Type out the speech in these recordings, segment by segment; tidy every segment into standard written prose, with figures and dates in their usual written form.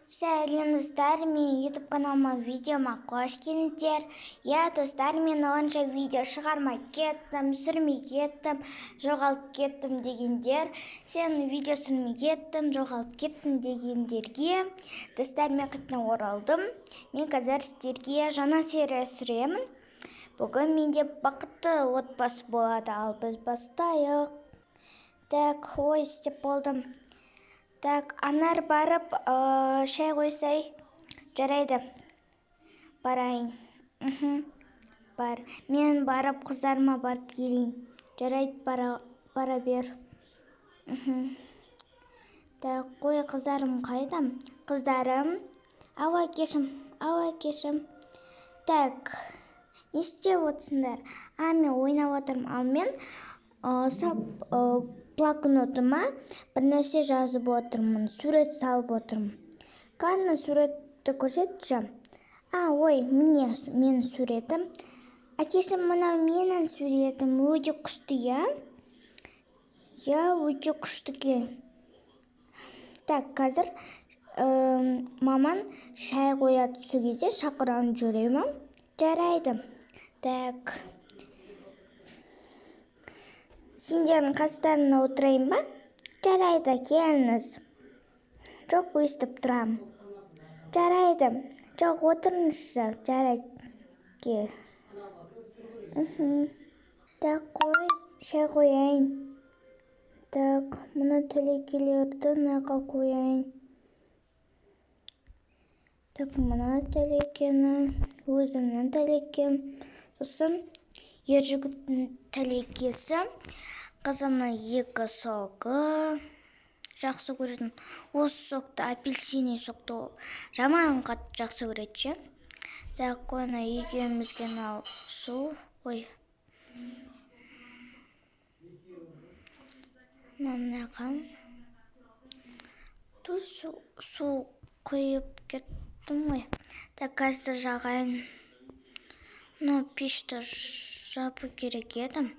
Сәлем, достар, менің YouTube каналыма, видеома қош келдіңіздер. Иә, достар, мен онша видео шығармай кеттім, түсірмей кеттім, жоғалып кеттім дегендер, сен видео түсірмей кеттің, жоғалып кеттің дегендерге, достар, мен қайтадан оралдым. Мен қазір сіздерге жаңа серия түсіремін. Бүгін менде бақытты отбасы болады, ал біз бастайық. Так, ой, істеп болдым. Так, Анар, барып, шай қойсай. Жарайды. Барайын. Бар. Мен барып қыздарыма барып келейін. Жарайды, бара бер. Так, қой, қыздарым қайда? Қыздарым. Ау, әкешім. Ау, әкешім. Так, не істеп отырсыңдар? А, мен ойнап отырмын. Ал мен сап блокнотыма бір нәрсе жазып отырмын, сурет салып отырмын. Кәні, суретті көрсетші. А, ой, міне менің суретім. Әкесі, мынау менің суретім, өте күшті, иә? Иә, өте күшті екен. Так, қазір маман шай қояды, сол кезде шақырамын, жүре ме? Жарайды. Так. Сендердің қастарына отырайын ба? Жарайды, келіңіз. Жоқ, өстіп тұрамын. Жарайды. Жоқ, отырыңызшы. Жарайды. Кел. Так, қой, шай қояйын. Так, мына тәлекелерді мынақа қояйын. Так, мына тәлекені, өзімнің тәлекем. Сосын Ержігіттің тәлекесі, қызымның екі согы. Жақсы көретін осы сокты, апельсиний сокты жаман қатты жақсы көреді ше. Так, оны екеумізге мынау су. Ой. Мына Туз су құйып кеттім ғой. Так, газды жағайын. Мынау пешті жабу керек еді.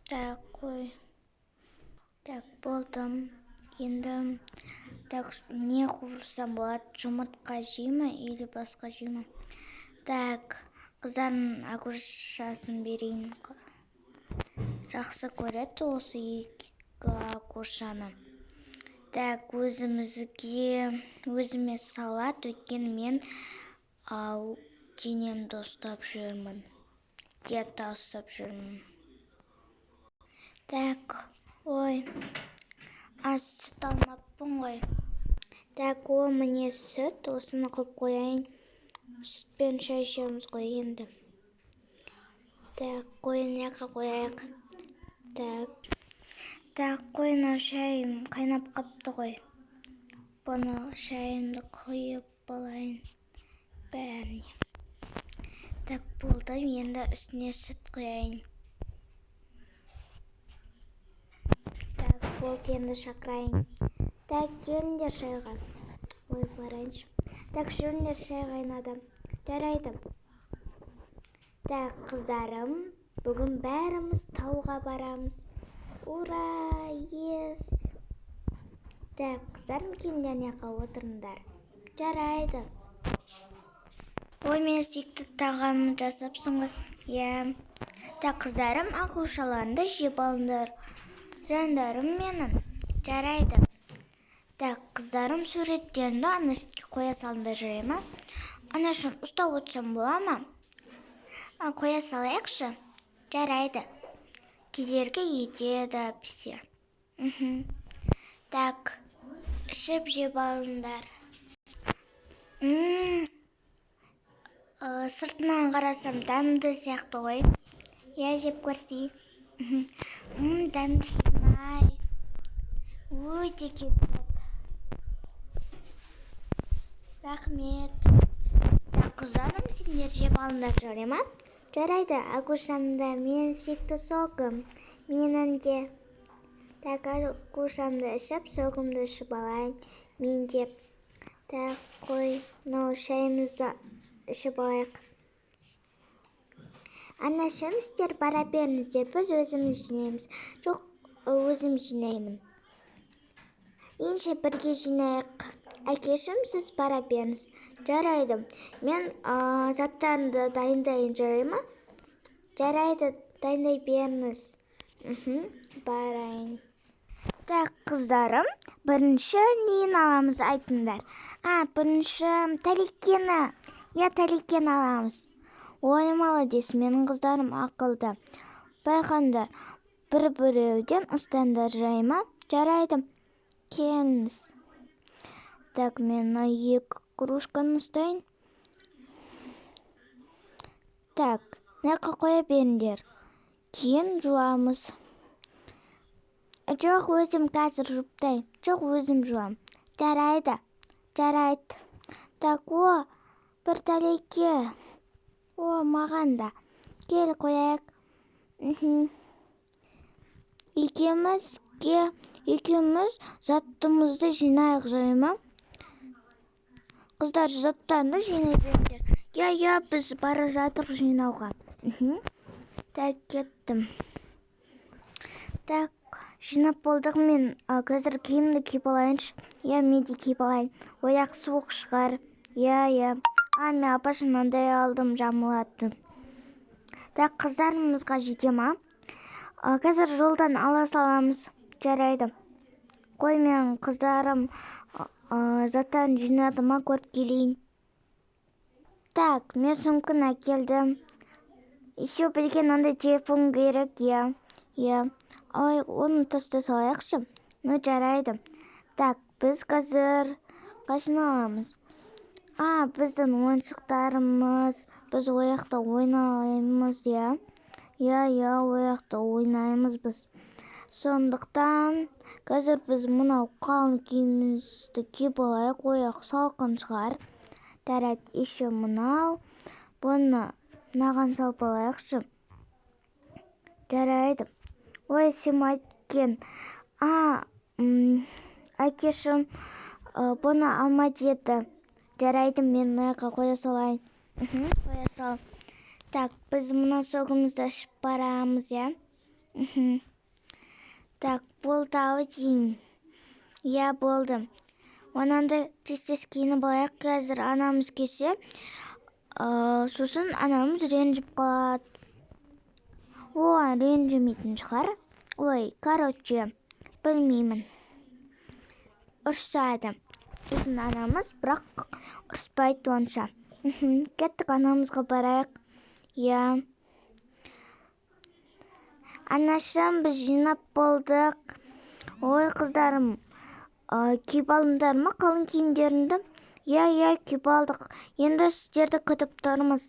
Так, қой. Так, болдым. Енді так, не қуырсам болады? Жұмыртқа жей ме или басқа жей ме? Так, қыздардың агушасын берейін. Жақсы көреді осы екі агушаны. Так, өзімізге, өзіме салат, өйткені мен денемді ұстап жүрмін. Диета ұстап жүрмін. Так, ой, аз сүт алмаппын ғой. Так, о, міне сүт, осыны қойып қояйын. Сүтпен шай ішеміз ғой енді. Так, қой, мына жаққа қояйық. Так, так, қой, мынау шайым қайнап қапты ғой. Бұны шайымды құйып алайын бәріне. Так, болды, енді үстіне сүт құяйын. Так, болды, енді шақырайын. Так, келіңдер шайға. Ой, барайыншы. Так, жүріңдер, шай қайнады. Жарайды. Так, қыздарым, бүгін бәріміз тауға барамыз. Ура, ес. Так, қыздарым, келіңдер, мына жаққа отырыңдар. Жарайды. Ой, мен сүйікті тағамын жасапсың ғой. Иә. Так, қыздарым, ақушаларыңды жеп алыңдар. Жандарым менің. Жарайды. Так, қыздарым, суреттеріңді ана үстке қоя салыңдар, жарай ма? Анашым, ұстап отырсам бола ма? А, қоя салайықшы. Жарайды. Кедергі етеді бізге. Так, ішіп жеп алыңдар. Сыртынан қарасам дәмді сияқты ғой. Иә, жеп көрсей. Дәмдісін-ай. Өте керемет. Рахмет. Так, қыздарым, сендер жеп алыңдар, жарай ма? Жарайды, агушамда мен сүйікті согым. Менің де. Так, агушамды ішіп, согымды ішіп алайын. Мен де. Так, қой, мынау шайымызды ішіп алайық. Анашым, сіздер бара беріңіздер, біз өзіміз жинаймыз. Жоқ, өзім жинаймын. Ендеше бірге жинайық. Әкешім, сіз бара беріңіз. Жарайды. Мен заттарымды дайындайын, жарай ма? Жарайды, дайындай беріңіз. Барайын. Так, қыздарым, бірінші нені аламыз айтыңдар? Бірінші тәлекені. Иә, тәлекені аламыз. Ой, молодец, менің қыздарым ақылды. Байқаңдар, бір-біреуден ұстаңдар, жарай ма? Жарайды. Келіңіз. Так, мен мына 2 кружканы ұстайын. Так, мына жаққа қоя беріңдер. Кейін жуамыз. Жоқ, өзім қазір жуптайын. Жоқ, өзім жуам. Жарайды. Жарайды. Так, о, бір тәлеке. О, маған да. Кел қояйық. Екеуміз заттымызды жинайық, жарай ма? Қыздар, заттарыңды жинай беріңдер. Иә, иә, біз бара жатырық жинауға. Так, кеттім. Так, жинап болдық мен. Қазір киімді киіп алайыншы. Иә, мен де киіп алайын. Ояқ суық шығар. Иә, иә. Мен апашы мынандай алдым, жамылатын. Так, қыздарымызға жете ма? Қазір жолдан ала саламыз. Жарайды. Қой, мен қыздарым, заттарын жинады ма, көріп келейін. Так, мен сумканы әкелдім. Еще бізге мынандай телефон керек, иә. Иә. Ой, оны тастай салайықшы. Ну, жарайды. Так, біз қазір қайсыны аламыз? Біздің ойыншықтарымыз. Біз ояқта ойнаймыз, иә. Иә, иә, ояқта ойнаймыз біз. Сондықтан қазір біз мынау қалың киімімізді киіп алайық, ояқ салқын шығар. Жарайды, еще мынау. Бұны мынаған салып алайықшы. Жарайды. Ой, сыймайды екен. Әкешім, бұны алма деді. Жарайды, мен мына жаққа қоя салайын. Қоя сал. Так, біз мына согымызды ішіп барамыз, иә? Так, болды ау деймін. Иә, болды. Онан да тез-тез киініп алайық, қазір анамыз келсе, сосын анамыз ренжіп қалады. О, ренжімейтін шығар. Ой, короче, білмеймін. Ұрсады. Сосын анамыз бірақ ұрыспайды онша. Кеттік, анамызға барайық. Иә. Анашым, біз жинап болдық. Ой, қыздарым, киіп алдыңдар ма қалың киімдеріңді? Иә, иә, киіп алдық. Енді сіздерді күтіп тұрмыз.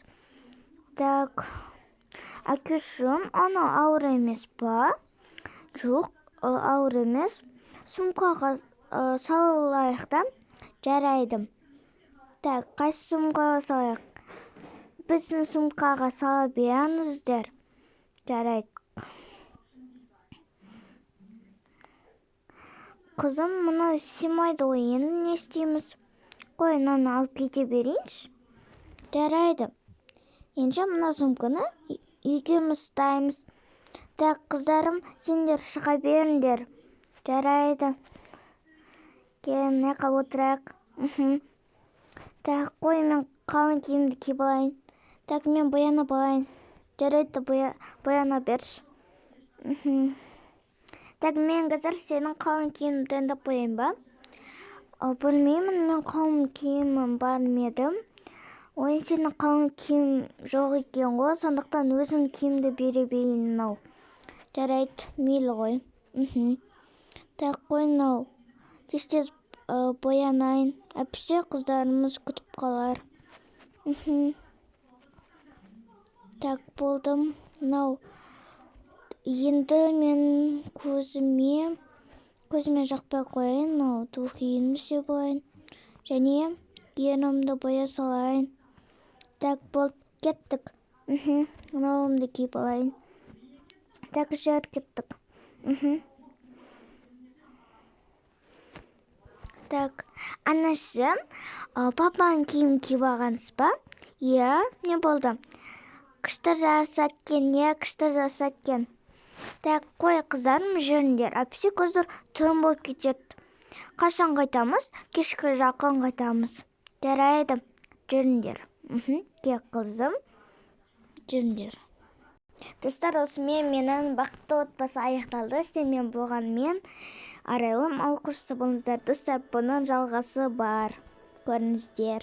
Так, әкешім, ана ауыр емес па? Жоқ, ауыр емес. Сумкаға салайық та. Жарайды. Так, қайсы сумкаға салайық? Біздің сумкаға сала беріңіздер. Жарайды. Қызым, мынау сыймайды ғой, енді не істейміз? Қой, мынаны алып кете берейінші. Жарайды. Енді мына сумканы екеуміз ұстаймыз. Так, қыздарым, сендер шыға беріңдер. Жарайды. Кел, мына жаққа отырайық. Так, қой, мен қалың киімді киіп алайын. Так, мен боянып алайын. Жарайды, бояна берші. Так, мен қазір сенің қалың киіміңді дайындап қояйын ба? Білмеймін, мен қалың киімім бар ма еді? Ой, сенің қалың киім жоқ екен ғой, сондықтан өзім киімді бере берейін мынау. Жарайды, мейлі ғой. Так, қой мынау. Тез-тез боянайын. Әпсе қыздарымыз күтіп қалар. Так, болдым. Мынау. Енді мен көзіме жақпай қояйын, мынау духиімді сеуіп алайын. Және ернімді боя салайын. Так, болды, кеттік. Мынауымды киіп алайын. Так, жүр, кеттік. Так, анашым, папаның киім киіп алғансыз ба? Иә, не болды? Күшті жасат екен, иә, күшті жасат екен. Так, қой, қыздарым, жүріңдер. Әпсе қазір түн болып кетеді. Қашан қайтамыз? Кешкі жақын қайтамыз. Жарайды, жүріңдер. Кел, қызым, жүріңдер. Достар, осымен менің бақытты отбасы аяқталды. Сіздермен болған мен, Арайлым. Ал қош болыңыздар, достар. Бұның жалғасы бар, көріңіздер.